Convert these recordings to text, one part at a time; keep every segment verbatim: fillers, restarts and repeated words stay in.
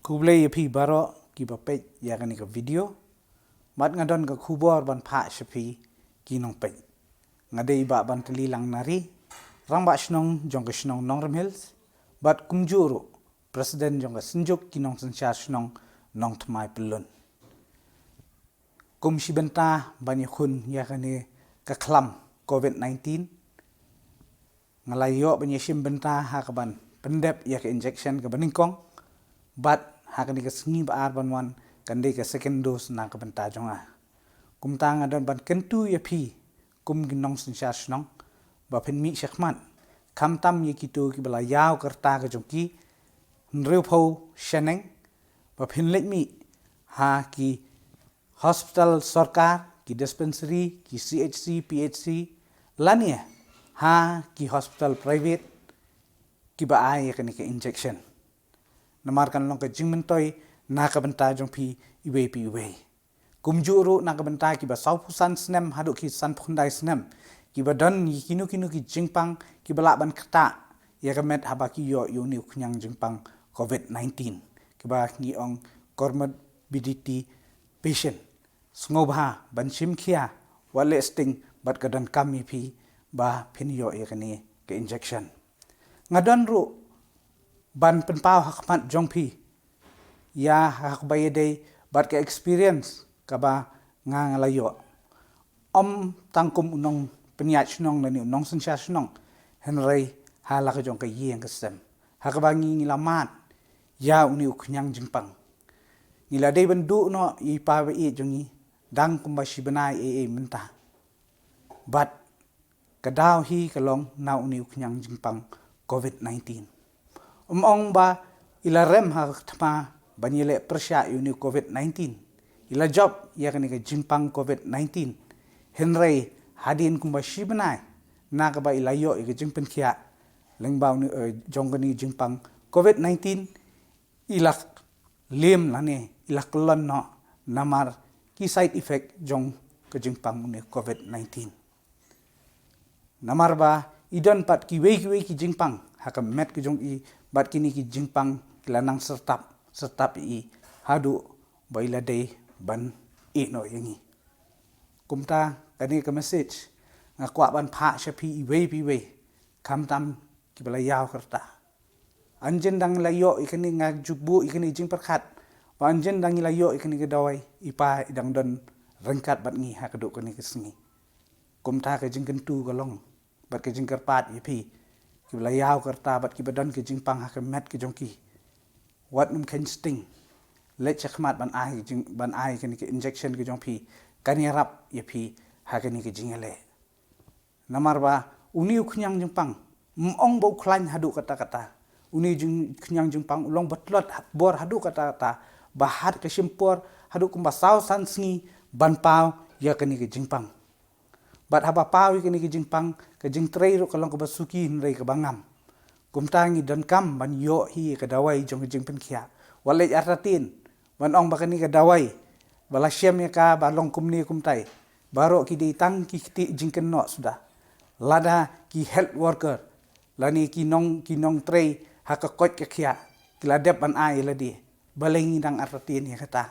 Khublei ïa phi baroh kiba peit ïa kane ka video. Bad nga don ka khubor ban phah sha phi ki nongpeit. Nga dei Bah Bantali Langnari, Rangbah Shnong jong ka shnong Nongrim Hills, bad kumjuh ruh President jong ka Synjuk ki Nongsynshar Shnong Nongthymmai Pyllun. Kum shi bynta ban ïakhun ïa kane ka khlam covid nineteen, nga la ïoh ban ïashim bynta ha kaban pyndep ïa ka injection kaba nyngkong, bad ha kane ka sngi ba ar ban wan kan dei ka second dose na ka bynta jong nga. Kumta nga don ban kyntu ïa phi kum ki nongsynshar shnong ba phin mih shakhmat, khamtam ïa kito kiba la ïaw ka rta ka jong ki hynriewphew shaneng, ba phin leit mih ha ki hospital sorkar, ki dispensary, ki C H C, P H C, lane ha ki hospital private kiba ai ïa kane ka injection. Namar kan long ka jingmyntoi na ka bynta jong phi iwei pa iwei. Kumjuh ruh na ka bynta kiba sawphew san snem haduh ki sanphew khyndai snem, kiba don ïa kino kino ki jingpang kiba lah ban ktah ïa ka met haba ki ïoh ïa une u khñiang jingpang covid nineteen, kiba ngi ong comorbidity patient. Sngewbha ban shim khia, wat leh sting, bad ka donkam ïa phi ba phin ïoh ïa kane ka injection. Nga don ruh ban pynpaw ha khmat jong phi ïa ha kaba ïadei bad ka experience kaba nga, nga la ïoh, ym tang kum u nongpynïaid shnong lane u nongsynshar shnong, hynrei ha la ka jong ka ïing ka sem, ha kaba ngi, ngi la mad ïa une u khñiang jingpang. Ngi la dei ban duh noh ïa i pa ba ïeit jong ngi dang kumba shi bnai ei ei mynta. Bad ka daw hi ka long na une u khñiang jingpang covid nineteen. Ym ong ba i la rem ha ka thma ban ïaleh pyrshah ïa une u covid nineteen, i la jop ïa kane ka jingpang covid nineteen. Hynrei hadien kumba shi bnai na kaba i la ïoh ïa ka jingpynkhiah lyngba une, eh, jong kane ka jingpang covid nineteen, i la lem lane i la kyllon noh namar ki side effect jong ka jingpang une covid nineteen. Namar ba i don pat kiwei kiwei ki jingpang ha ka met ka jong i, bad kine ki jingpang ki la nang syrtap syrtap ïa i haduh ba i la dei ban ïeh noh ïa ngi. Kumta kane ka message nga kwah ban phah sha phi iwei pa iwei, khamtam kiba la ïaw ka rta. Ynjin dang la ïoh ïa kane, nga ju buh ïa kane jingpyrkhat ba ynjin dang la ïoh ïa kane ka dawai, i pa i dang don ryngkat bad ngi ha kaduh kane ka sngi. Kumta ka jingkyntu ka long bad ka jingkyrpad ïa phi kiba la ïaw ka rta bad kiba don ka jingpang ha ka met ka jong ki, wat nym kheiñ sting, leit shakhmat ban ai jing, ban ai kane ka injection ka jong phi, kan ïarap ïa phi ha kane ka jingïaleh. Namar ba une u khñiang jingpang ym ong ba u khlaiñ haduh katta katta. Une u jing, khñiang jingpang u long ba tlot bor haduh katta katta, ba hat ka shim por haduh kumba saw san sngi ban paw ïa kane ka jingpang. Bad haba paw ïa kane ka jingpang, ka jingtrei ruh ka long kaba suki hynrei kaba ngam. Kumta ngi donkam ban ïoh hi ka dawai jong ka jingpynkhiah. Wat leit artatien ban ong ba kane ka dawai ba la shem ïa ka ba long kumne kumtai. Baroh ki dei tang ki kti jingkynnoh suda. Lada ki health worker lane ki nong, ki nongtrei ha ka koit ka khiah ki la dep ban ai ïa lade, balei ngin dang artatien ïa kata?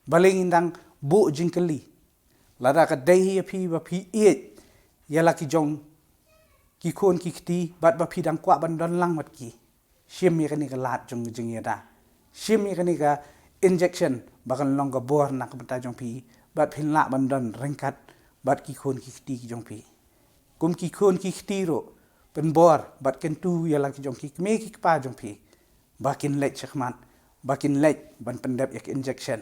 Balei ngin dang buh jingkylli? Lada ka dei hi ïa phi ba phi ïeit ïa la ki jong ki khun ki kti bad ba phi dang kwah ban don lang bad ki, shim ïa kane ka lad jong ka jingïada. Shim ïa kane ka injection ba kan long ka bor na ka bynta jong phi bad phin lah ban don ryngkat bad ki khun ki kti ki jong phi. Kum ki khun ki kti ruh, pynbor bad kyntu ïa la ki jong ki kmie ki kpa jong phi ba kin leit shakhmat, ba kin leit ban pyndep ïa ka injection.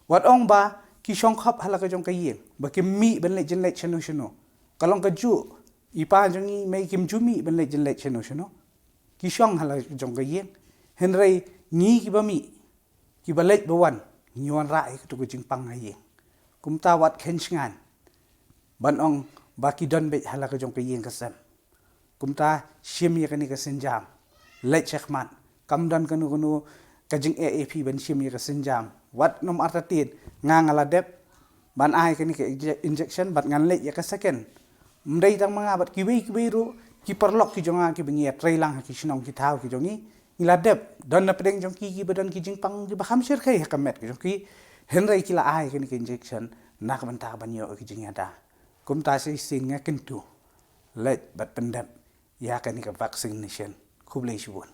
Wat ong ba ki shong khop ha la ka jong ka ïing, ba kim mih ban leit jingïaleh shano shano. Ka long kajuh, i pa jong ngi mei kim ju mih ban leit jingïaleh shano shano. Ki shong ha la ka jong ka ïing. Hynrei ngi kiba mih, kiba leit ba wan, ngi wanrah ïa katu ka jingpang ha ïing. Kumta wat kheiñ shngain ban ong ba ki don beit ha la ka jong ka ïing ka sem. Kumta shim ïa kane ka sienjam, leit shakhmat. Kam don kano kano ka jingeh ïa phi ban shim ïa ka sienjam. Wat nym artatien, nga nga la dep ban ai kane ka inje-, injection bad ngan leit ïa ka second. Ym dei tang ma nga bad kiwei kiwei ruh ki paralok ki jong nga kiba ngi ïatrei lang ha ki shnong ki thaw ki jong ngi, Ki la dep, don na pdeng jong ki kiba don ki jingpang kiba kham shyrkhei ha ka met jong ki, hynrei ki la ai kane ka injection na ka bynta ban ïoh ki jingïada. Kumta shisien nga kyntu, leit bad pyndep ïa kane ka vaccination. Khublei shibun.